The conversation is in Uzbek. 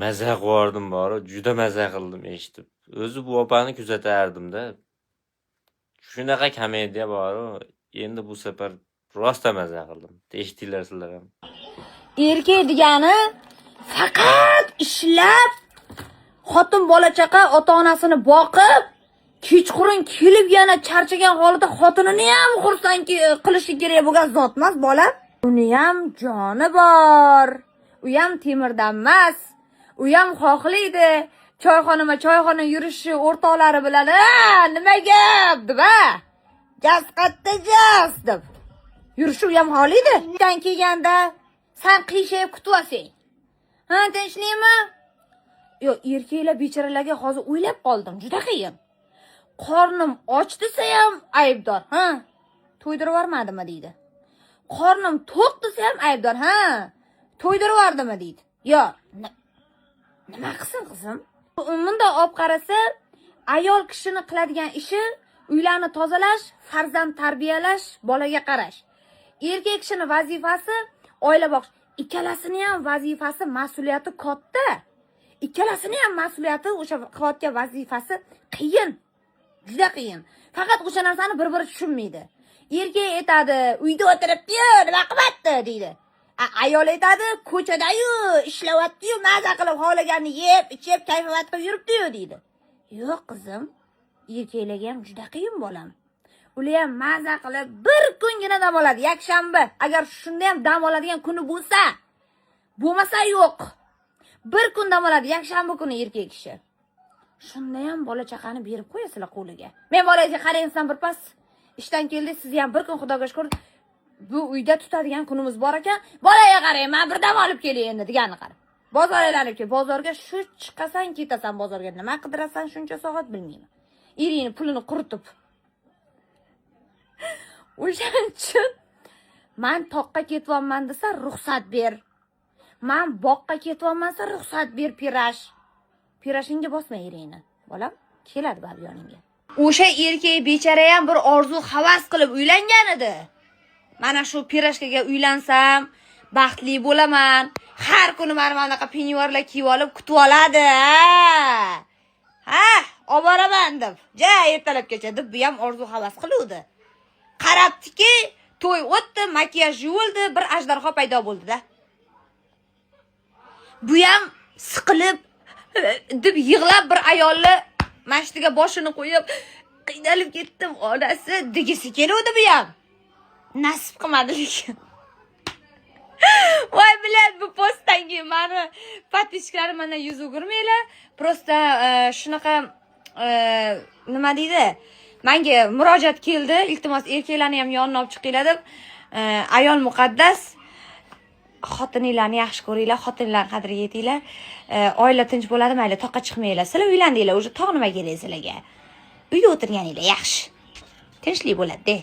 Maza qilardim boru, juda maza qildim eshitib. O'zi bu opani kuzatardim-da. Shunaqa komediya boru, endi bu safar rosta maza qildim. Eshitdinglar sizlar ham. Erkak degani faqat ishlab, xotin, bola chaqa, ota onasini boqib, kechqurun kelib yana charchagan holida xotinini ham xursand qilishi kerak bo'lgan zot emas, bola. Uni ham joni bor. U ham temirdan emas. U ham xohlaydi. Choyxonama choyxona yurishi o'rtoqlari bilan, "A, nima gap?" deb, "A, jaz qatta jaz" deb. Yurishi u ham xohlaydi. Ishdan kelganda san qiyshayib kutyapsan. Ha, tinchlikmi? Yo'q, erkaklar bechoralarga hozir o'ylab qoldim, juda qiyin. Qornim och desa ham aybdor, ha? To'ydirib yubormadimi deydi. Qornim to'q desa ham aybdor, ha? To'ydirib yubordimi deydi. Yo, nima qilsin, qizim? Bundoq olib qarasa, ayol kishini qiladigan ishi uylarni tozalash, farzand tarbiyalash, bolaga qarash. Erkak kishini vazifasi oila boqish. Ikkalasini ham vazifasi, mas'uliyati katta. Ikkalasini ham mas'uliyati, o'sha qilayotgan vazifasi qiyin. Juda qiyin. Faqat o'sha narsani bir-biri tushunmaydi. Erkak aytadi, uyda o'tiribdi-yu, nima qilyapti deydi. Ayol aytadi, ko'chada-yu, ishlayapti-yu, maza qilib xohlaganini yeb, ichib, kayfiyat qilib yuribdi-yu deydi. Yo'q, qizim, erkaklarga ham juda qiyin, bolam. Ular ham maza qilib bir kungina dam oladi, yakshanba. Agar shunda ham dam oladigan kuni bo'lsa, bo'lmasa yo'q. Bir kun dam oladi, yakshanba kuni erkak kishi. Shunda ham bola chaqani berib qo'yasizlar qo'liga. Men bolangizga qaraysan bir pas. Ishdan keldi, siz ham bir kun, Xudoga shukur, bu uyda tutadigan kunimiz bor ekan. Bolaga qarang, men bir dam olib kelay endi deganini qara. Bozor aylanib kel, bozorga shu chiqasan, ketasan bozorga. Nima qidirasan shuncha soat, bilmayman. Eringni pulini quritib. O'shaning uchun man toqqa ketyapman desa, ruxsat ber. Man boqqa ketyapman desa, ruxsat ber, pirash. Pirashingga bosma eringni. Bolam, keladi baribir yoningga. O'sha erkak bechara ham bir orzu havas qilib uylangan edi. Mana shu pirashkaga uylansam, baxtli bo'laman. Har kuni mana bunaqa penyuarlar kiyib olib kutib oladi. Ha, ha, olib boraman deb. Ja ertalabgacha deb bu ham orzu havas qiluvdi. Qarabdiki, to'y o'tdi, makiyaj yuvildi, bir ajdarho paydo bo'ldi-da. Bu ham siqilib deb yig'lab bir ayolni mashtiga boshini qo'yib, qiynalib ketdim, onasi degisi keluvdi bu ham. Nasib qilmadi lekin. Voy, блядь, bu postdan keyin mani подписчиklarim mendan yuz o'girmanglar. Просто shunaqa nima deydi? Menga murojaat keldi. Iltimos, erkaklarni ham yonina olib chiqinglar deb. Ayol muqaddas. Xotininglarni yaxshi ko'ringlar, xotininglarni qadriga yetinglar. Oila tinch bo'ladi, mayli, toqqa chiqmanglar. Sizlar uylandinglar, уже tog' nima kerak sizlarga? Uyda o'tirganinglar yaxshi. Tinchlik bo'ladi-da.